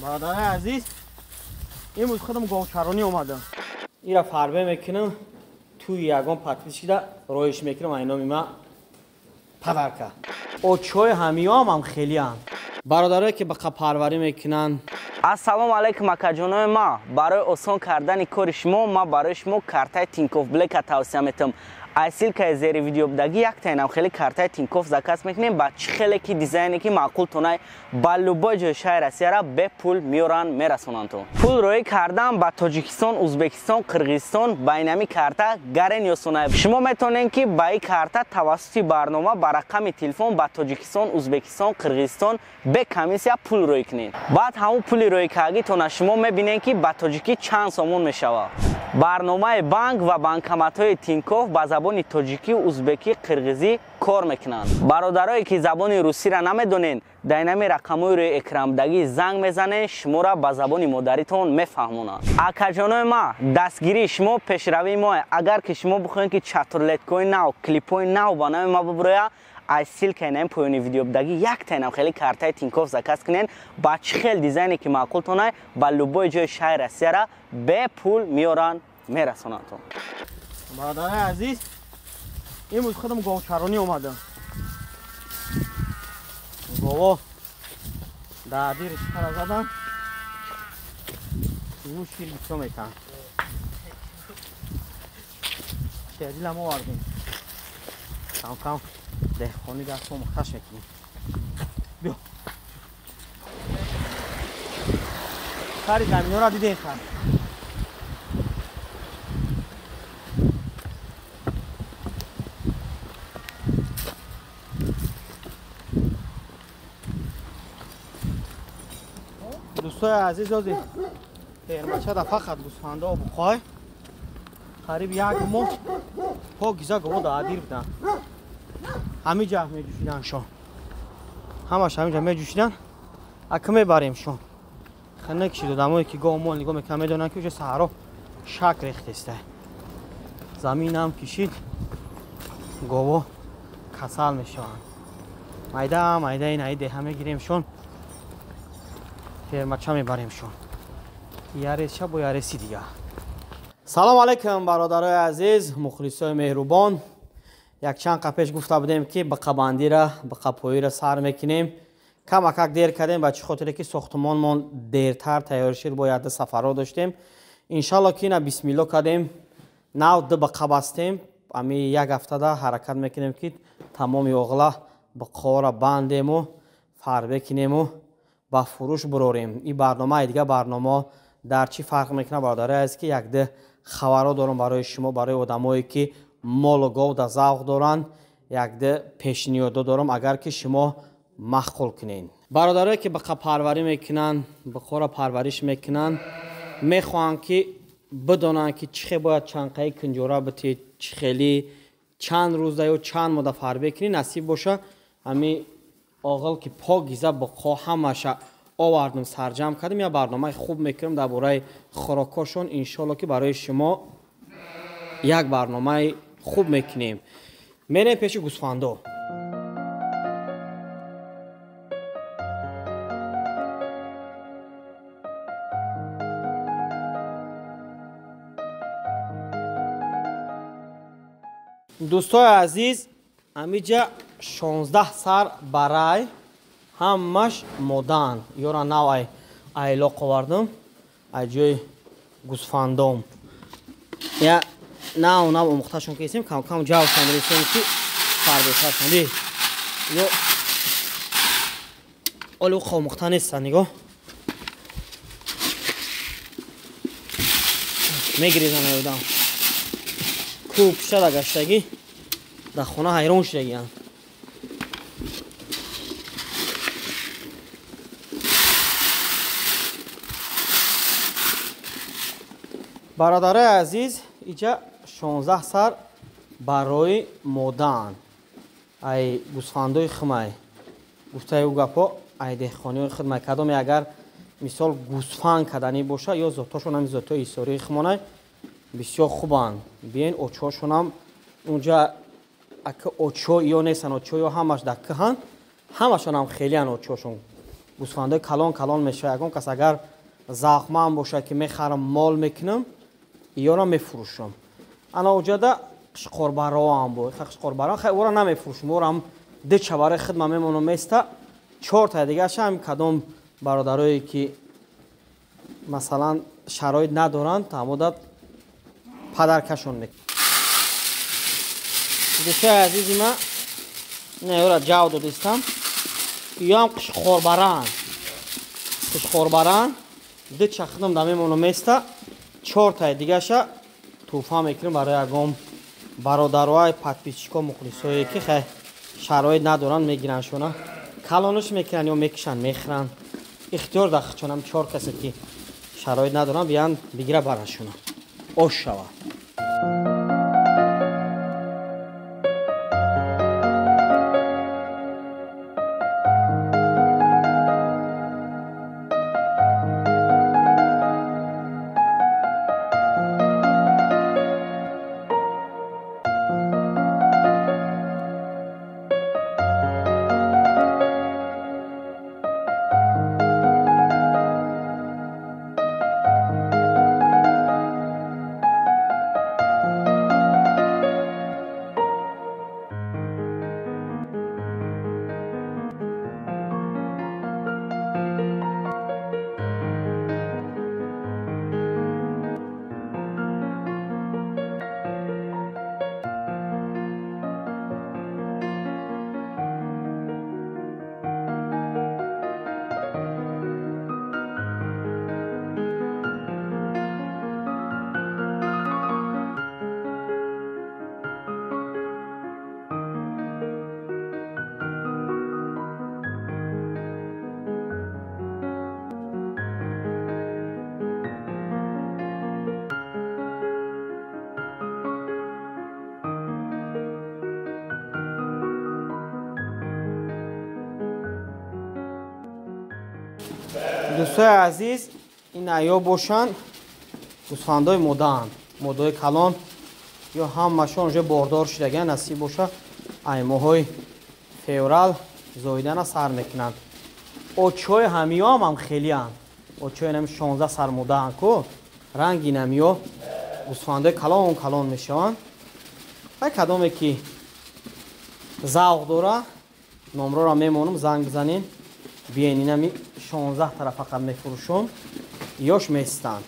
Бародари азиз, имрӯз худам говчаронӣ омадам. Ира фарбе мекунам, туи ягон подписчикда роиш мекунам, ай номи ма подарка. Очои ҳамиёам ҳам хелианд. Бародарое ки бақапарварӣ мекунанд. Ассалому алайкум, акаҷонои ма. Барои осон кардани кори шумо ма барои шумо картаи Тинькофф Блэка тавсия метам. Ай ссылкаи зери видео будагӣ яктаинам хеле картаи Тинькофф заказ мекунем, ба чӣ хеле ки дизайне ки маъқул тонай ба любой ҷои шаҳри Россияра бепул меоранд, мерасонанд. То пул роӣ кардан ба Тоҷикистон, Узбекистон, Қирғизистон ба инами карта гарен ёсонай. Шумо метавонед ки ба ин карта тавассути барнома ба рақами телефон ба Тоҷикистон, Узбекистон, Қирғизистон бе комиссия пул роӣ кунед. Баъд ҳамун пули роӣ кардагитона шумо мебинед ки ба тоҷикӣ чанд сомон мешавад. Барномаи банк ва банкоматҳои Тинькофф ба забони тоҷикӣ, узбекӣ, қирғизӣ кор мекунанд. Бародарое ки забони русиро намедонед, дар инами рақамҳои рӯи экранбудагӣ занг мезанед, шуморо ба забони модаритон мефаҳмонанд. Акаҷонои ма, дастгирии шумо пешравии мо. Агар ки шумо бихоҳед ки чатрулеткҳои нав, клипҳои нав ба номи ма бубурояд, аз ссылкаи наим поёни видео будагӣ яктаинам хеле картаи Тинькофф заказ кунед, ба чӣ хел дизайне ки маъқултонай ба любой ҷои шаҳри Россияра бепул меоранд, мерасонанд. Бародари азиз, имрӯз худам говчаронӣ омадам. Гово дар дир чиқара задам, имрӯз шир бисёр метаҳанд. Шердилам овардем. Кам-кам деҳқонӣ дастмо мухташ мекунем. Биё. Сари заминҳоро дидем хар. Дӯстои азиз, ози фермачада фақат гӯсфандо буқой қариб як моҳ покиза гово даадир буданд. Ҳамин ҷа меҷӯшиданд шон. Ҳамаш ҳамин ҷа меҷӯшиданд. Ака мебарем шон. Хана кишид одамое ки гов мол нигоҳ мекунанд, медонанд ки уже саҳро шак рехтеста. Заминам кишид, гово касал мешаванд. Майда майда ин аи деҳа мегирем шон. Фермача мебарем шон. Яресча бо яреси дига. Салом алайкум, бародарои азиз, мухлисои меҳрубон. Якчанд қапеш гуфта будем ки бақабандира, бақапоира сар мекунем. Камакак дер кардем, ба чӣ хотире ки сохтумонмон дертар тайёр шуд, бояд сафарҳо доштем. Иншалло ки ина бисмилло кардем, нав ду бақа бастем. Ами як ҳафтада ҳаракат мекунем ки тамоми оғла бақора бандему, фарбе кинему, ба фурӯш бурорем. Ин барномаи дига барнома дар чӣ фарқ мекунад, бародари азиз, ки якду хабарҳо дорам барои шумо, барои одамое ки молу гов да завқ доранд, якду пешниҳодҳо дорам, агар ки шумо маъқул кунед. Бародарое ки бақапарварӣ мекунанд, бақора парвариш мекунанд, мехоҳанд ки бидонанд ки чӣ хел бояд чанқаи кунҷора битед, чӣ хели чанд рӯза ё чанд мода фарбе кунед, насиб боша. Ҳами оғил ки покиза бақо ҳамаша овардам, сарҷам кардем, як барномаи хуб мекунем дар бораи хӯрокҳошон. Иншолло ки барои шумо як барномаи хуб мекунем. Мерем пеши гӯсфандо. Дӯстои азиз, ҳамиҷа 16 сар барай ҳамаш модаанд. Ёра нав ай айлоқ овардам ай ҷои гӯсфандом. Я нав нав омӯхташон кесем, кам кам ҷавшон ресем ки фарбетаршон. Ди ё оли уқа омӯхта нестан, нигоҳ мегирезан ай одам. Кӯб шада гаштагӣ дар хона ҳайрон шудагианд. Бародарои азиз, иҷа 16 сар барои модаанд. Ай гӯсфандои хумай. Гуфтаи ӯ гапҳо ай деҳқониҳои худмай. Кадоме агар мисол гӯсфанд каданӣ боша, ё зотҳошон ҳами зотҳои ҳисории хумонай бисёр хубанд. Биен очҳошонам унҷа ака очҳо ё нестан, очҳо ё ҳамаш дар кӯҳанд, ҳамашонам хелиан очҳошон. Гӯсфандои калон калон мешавад. Ягон кас агар завқманд бошад ки мехарам, мол мекунам, иёро мефурӯшам. Ана оҷада қишқорбароам бо. Қишқорбаро хай ора намефурӯшам. Орам дича барои хидма мемонам места. Чорта дигаша ҳам кадом бародарое ки масалан шароит надоранд, тамодат падаркашон мекунам. Дӯстои азизи ма, ина ёра ҷав додистам. Иёам қишқорбаранд. Қишқорбаранд. Дича хидм да мемонам места. Чортаи дигаша тӯҳфа мекунем барои ягон бародарои подписчико, мухлисое ки хай шароит надоранд, мегирандшона. Калонаш мекунанд ё мекушанд, мехӯранд. Ихтиёр дар худшонам. Чор касе ки шароит надоранд, биянд бигира барашона. Ош шавад. Дӯстои азиз, ин аё бошанд гӯсфандои модаанд, модаҳои калон, ё ҳамашон уже бордор шудаган, насиб боша ай моҳои феврал зоидана сар мекунанд. Очҳои ҳамиёам ҳам хелианд. Очҳои нами 16 сар модаанд ку, ранги намиё гӯсфандои калон калон мешаванд. Ҳар кадоме ки завқ дора, номроро мемонам, занг бизанед. Биен, инами 16 тараф фақат мефурӯшум, ёш местанд.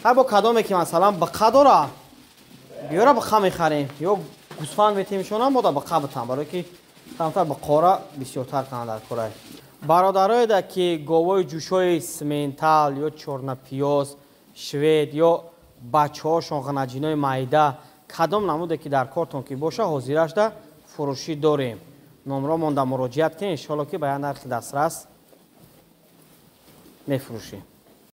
Ҳар бо кадоме ки масалан биқа дора, биёра биқа мехарем, ё гӯсфанд метемшонам, бода биқа битам, барое ки камтар биқора бисёртар кунанд дар корай. Бародароеда ки говои ҷӯшои симентал ё чорнапиёз, швед ё бачаҳошон ғанаҷинои майда, кадом намуде ки дар кортон ки боша, ҳозирашда фурӯшӣ дорем. Номро монда муроҷиат кунед, иншоалло ки ба як нархи дастрас мефурӯшем.